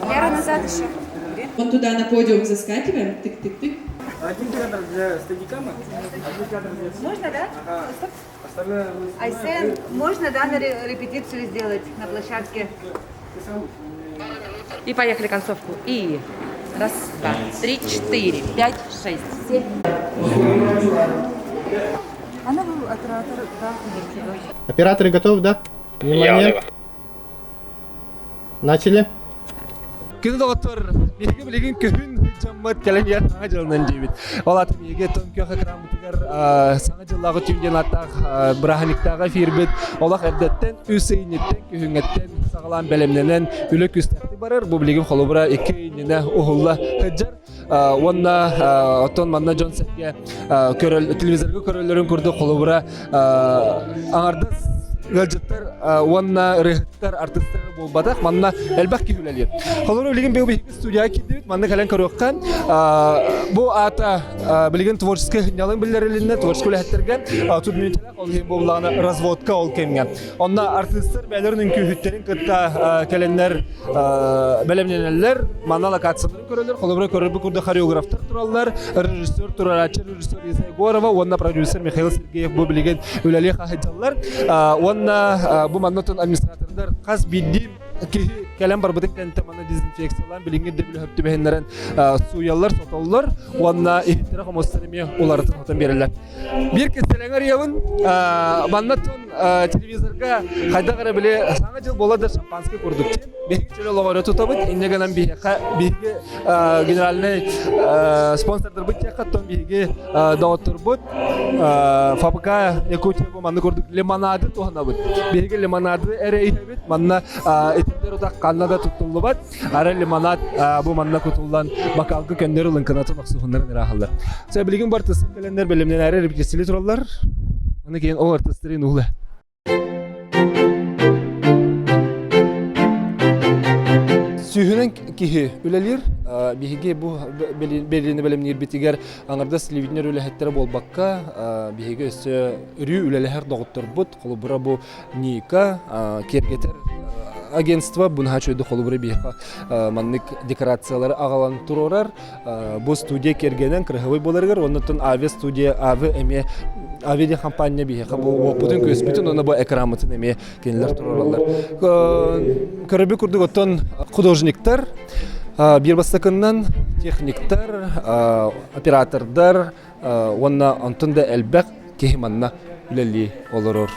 Лера, назад еще. Вон туда на подиум заскакиваем. Тык-тык-тык. Один кадр для стадикама, один кадр для всех. Можно, да? Ага. Остальное вы Айсен, можно, да, на репетицию сделать на площадке? И поехали концовку. И раз, два, три, четыре, пять, шесть, семь. Она был оператор, да. Операторы готовы, да? Внимание. Начали. Күнү доҕоттор, биһиги билигин күһүн дьоммут кэлэн иһэр Саҥа дьылынан диибит. Ол аата биһиги Том күөх экранмытыгар Саҥа дьыллааҕы түүн диэн ааттаах бырааһынньыктааҕы эфирбит олох эрдэттэн үс ыйынньыттан күһүҥҥэттэн саҕалаан бэлэмнэнэн үлэ күүстээхтик барар. Бу билигин холобура икки ый иннинэ уһулла сылдьар. Уонна оттон манна дьон-сэргэ телевизорга көрөллөрүн курдук холобура аҥардас ыалдьыттар уонна ырыаһыттар артыыстар буолбатах манна элбэх киһи үлэлиир. Холобура билигин биһиги студияҕа киирдибит манна кэлэн көрүөххэ бу аата билигин творческий сынньалаҥ биллэрилиннэ творческий үлэһиттэргэ тут мүнүүтэлээх ол иһин буоллаҕына разводка ол кэмҥэ Онно артыыстар бэйэлэрин үҥкүүһүттэрин кытта кэлэннэр бэлэмнэнэллэр, манна локацияларын көрөллөр, холобура көрөрбүт курдук хореографтар тураллар, режиссер турарааччы режиссер Лиза Егорова уонна продюсер Михаил Сергеев бу билигин үлэлии хаһыдьаллар. Уонна бу манна администратордар хас биирдии киһи кэлэн барбытын кэнтэ манна дезинфекциялаан билиҥҥи ирдэбили сөп түбэһиннэрэн сууйаллар, сотоллор уонна иһиттэрэ хомустар эмиэ уларытан хотон биэрэллэр. Биир кистэлэҥи арыйабын. Манна телевизорга хайдах эрэ били саҥа дьыл буола да шампанское курдук. Биһиги чөл олоҕу өрө тутабыт. Инньэ гынан биһиэхэ биһиги генеральный спонсордарбыт диэххэ оттон биһиги доҕотторбут ФАБК Якутия бу манна курдук лимонады туһанабыт. Биһиги лимонады эрэ иһэбит. Манна итиннэр утах ханна да туттуллубат. Ара лимонад бу манна кутуллан бакалга көннөрү лыҥкынатын охсуһуннарын ырааһаллар. Сэ билигин бар тысып кэлэннэр бэлэмнэнээри репетициялыы тураллар. Аны кейін ол артыстарын уула. Сүүһүнэн киһи үлэлиир. Биһиги бу бэлиэни бэлэмниирбитигэр аҥардас телевидение үлэһиттэрэ буолбакка, биһиги өссө өрүү үлэлэһэр доҕотторбут, холобура бу Ника киэргэтэр агентство бу наһаа үчүгэй холобура биһиэхэ маннык декорациялары аҕалан туруорар. Бу студия киэргэнэн кыраһыбай буоларыгар оннуттан авиа студия авиа эмиэ авиа компания биһиэхэ бу уоппутун күөспүтүн уонна бу экраммытын эмиэ кинилэр туруораллар. Көрөбү курдук оттон художниктар биир бастакыннан техниктар, оператордар уонна онтон да элбэх киһи манна үлэлии олорор.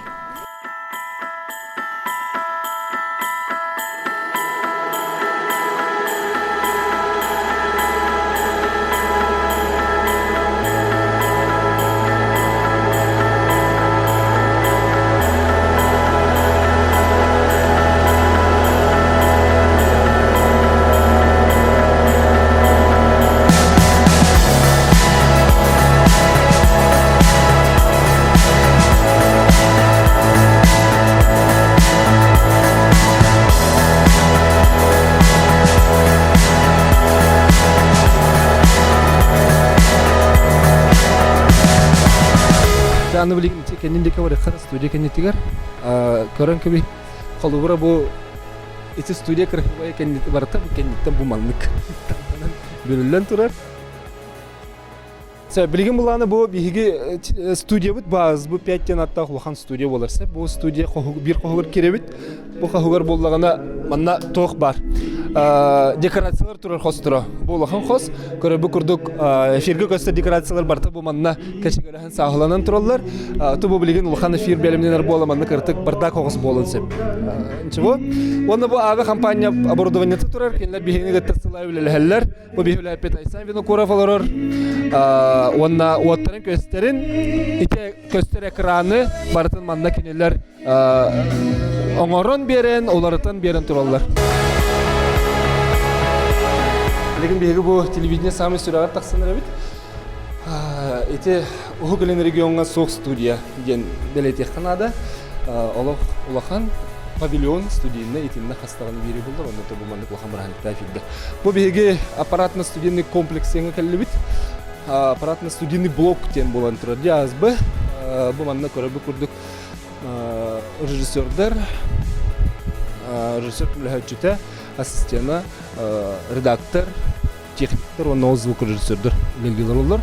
Аны билигин кэннин диэки барыахха студия кэннитигэр көрөн кэбиһ холобура бу ити студия красивая кэннит барыта бу кэнниттэн бу маннык бүрүллэн турар Билигин былааны бу биһиги студиябыт баас бу 5 диэн аттаах улахан студия буолар сеп. Бу студия биир хоһугар кирэбит. Бу хоһугар буоллаҕына манна туох баар. Декорациялар турар хосторо. Бу улахан хос. Көрөр курдук эфиргэ көстөр декорациялар барыта бу манна кэчигөрөһөн сааһыланан тураллар. Ту бу билигин улахан эфир бэлэмнэнэр буола манна кыртык бардак оҕус буолан сөп. Ничего. Уонна бу АВ компания оборудованиета турар. Кинилэр биһигини кытта сылай үлэлэһэллэр. Бу биһилээппит Айсан Винокуров олорор уонна уоттарын көстөрүн ити көстөр экраны барытын манна кинилэр оҥорон биэрэн, уларытан биэрэн тураллар. Билигин биһиги бу телевидение самый сүрэҕэр тахсан эрэбит. Ити Уһук Илин региоҥҥа суох студия диэн бэлиэтиэххэ наада. Олох улахан павильон студийнай итиннэ хастаҕын биири буллар, онно бу маннык улахан бырааһынньыктаах эфирдэ. Бу биһиги аппаратно-студийный комплексыҥа кэллибит. Аппаратно-студийный блок диэн буолан турар ДИАСБ. Бу манна көрөрбүт курдук режиссердар. режиссер көмөлөһөөччүтэ, ассистена, редактор, техниктар уонна ол звукорежиссердэр үлэлиилэр олор.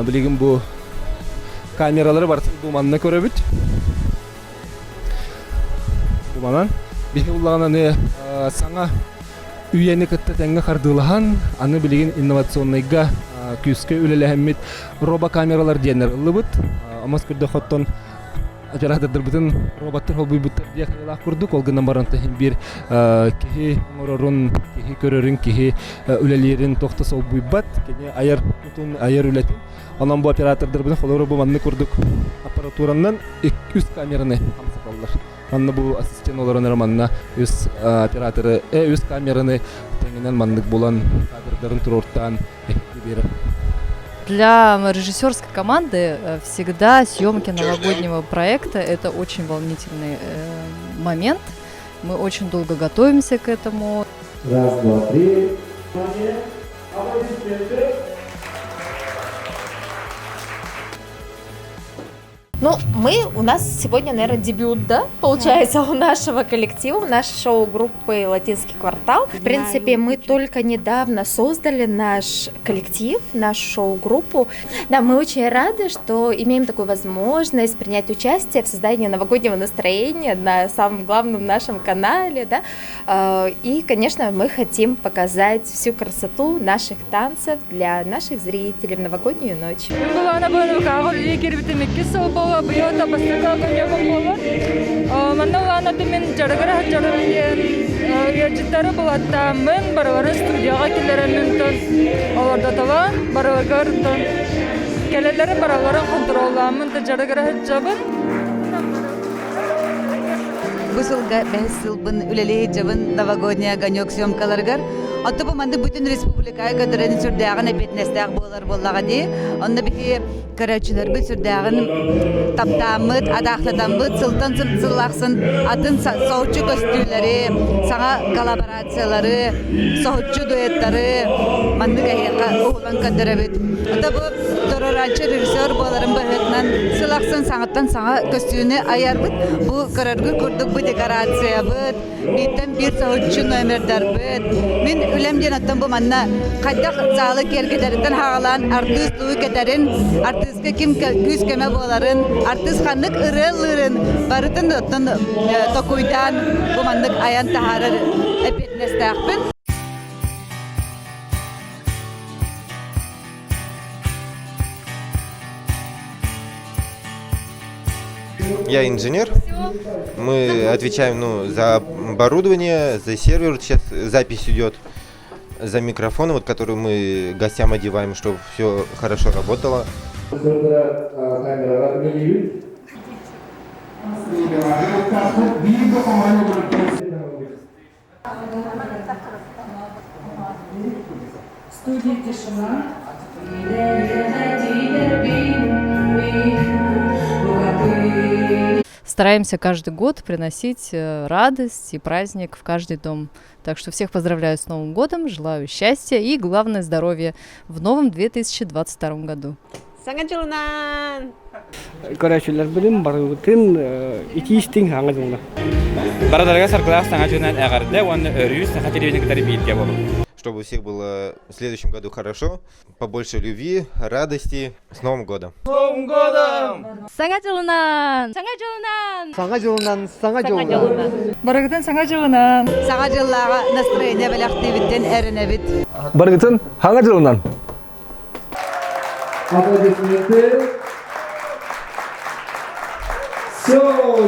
Билигин бу камералары барытын бу манна көрөбүт. Бу манан биһи улаҕан саҥа үйэни кытта тэҥҥэ хардыылаһан, аны билигин инновационнайга күүскэ үлэлэһэммит робокамералар диэннэр ыллыбыт. Омос көрдөхөттон оператордарбытын роботтар холбуйбуттар диэх айылаах курдук, ол гынан баран иһин биир киһи оҥорорун, киһи көрөрүн, киһи үлэлиирин туох да солбуйбат, кини айар тутун, айар үлэтин. Онон бу оператордарбытын холобура бу маннык курдук аппаратуранан үс камераны хамсаталлар. Манна бу ассистент олорон эрэ манна үс операторы, үс камераны тэҥинэн маннык булан кадрдарын туруортаан биэрэр. Для режиссерской команды всегда съемки новогоднего проекта – это очень волнительный момент. Мы очень долго готовимся к этому. Раз, два, три. Аплодисменты. Ну, мы, у нас сегодня, наверное, дебют, да, получается, у нашего коллектива, у нашей шоу-группы «Латинский квартал». В принципе, мы только недавно создали наш коллектив, нашу шоу-группу. Да, мы очень рады, что имеем такую возможность принять участие в создании новогоднего настроения на самом главном нашем канале, да. И, конечно, мы хотим показать всю красоту наших танцев для наших зрителей в новогоднюю ночь. Былаана быһыылаах үлэлии киирбитим иккис сыл буолла, быйыл да бастакы огонёгум буолар. Манна улаана мин дьарыгар сылдьарым диэн ыалдьыттары булаттааммын, барыларын студияҕа киллэрэммин тон олордотолоон, барыларыгар тон кэлэллэрин барыларын хонтуруоллааммын да дьарыгара сылдьабын. Бу сылга бэһис сылбын үлэлии сылдьабын новогодний огонек съемкаларыгар. Оттон бу маннык бүтүн республикаҕа көтөрөн сүрдээҕин эппиэтинэстээх буолар буоллаҕа дии. Онно биһи көрөөччүлэрбит сүрдээҕин таптааммыт, атаахтатаммыт, сылтан сыл ахсын атын соһуччу көстүүлэри, саҥа коллаборациялары, соһуччу дуэттары маннык эһиэхэ уһулан көрдөрөбүт. Ата бу туруорааччы режиссер буоларын быһыытынан сыл ахсын саҥаттан саҥа көстүүнү айарбыт. Бу көрөргүт курдук бу декорациябыт, бииртэн биир соһуччу номердарбыт. Мин үлэм диэн оттон бу манна хайдах залы киэргэтэриттэн хаалаан артыыс тугу кэтэрин, артыыска ким күүс-көмө буоларын, артыыс ханнык ырыа ыллыырын барытын оттон токуйдаан бу маннык айан таһаарар эппиэтинэстээхпин. Я инженер. Мы отвечаем, ну, за оборудование, за сервер. Сейчас запись идет, за микрофоны, вот, которые мы гостям одеваем, чтобы все хорошо работало. Студия «Тишина». Стараемся каждый год приносить радость и праздник в каждый дом. Так что всех поздравляю с Новым годом, желаю счастья и, главное, здоровья в новом 2022 году. Саҥа дьылынан! Көрөөччүлэрбитин барыбытын итии-истиҥ саҥа дьылынан. Барыларыгар саргылаах саҥа дьылынан эҕэрдэ уонна өрүү саха телевидение кытары бииргэ буолуҥ. Чтобы у всех было в следующем году хорошо, побольше любви, радости. С Новым годом! С Новым годом! Саҥа дьылынан! Саҥа дьылынан! Саҥа дьылынан, саҥа дьылынан! Барыгытын саҥа дьылынан! Саҥа дьыллааҕы настроение бэлэхтиибиттэн эрэнэбит. Барыгытын саҥа дьылынан! Аплодисменты. Все,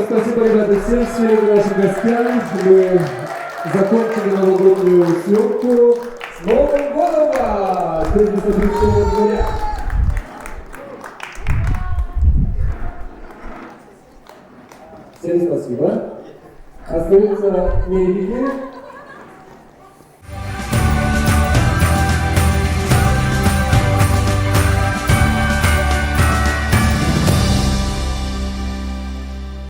спасибо, ребята, всем, всем нашим гостям. Мы закончили новогоднюю съемку. С Новым годом вас! 31 января! Всем спасибо. Остаются медики.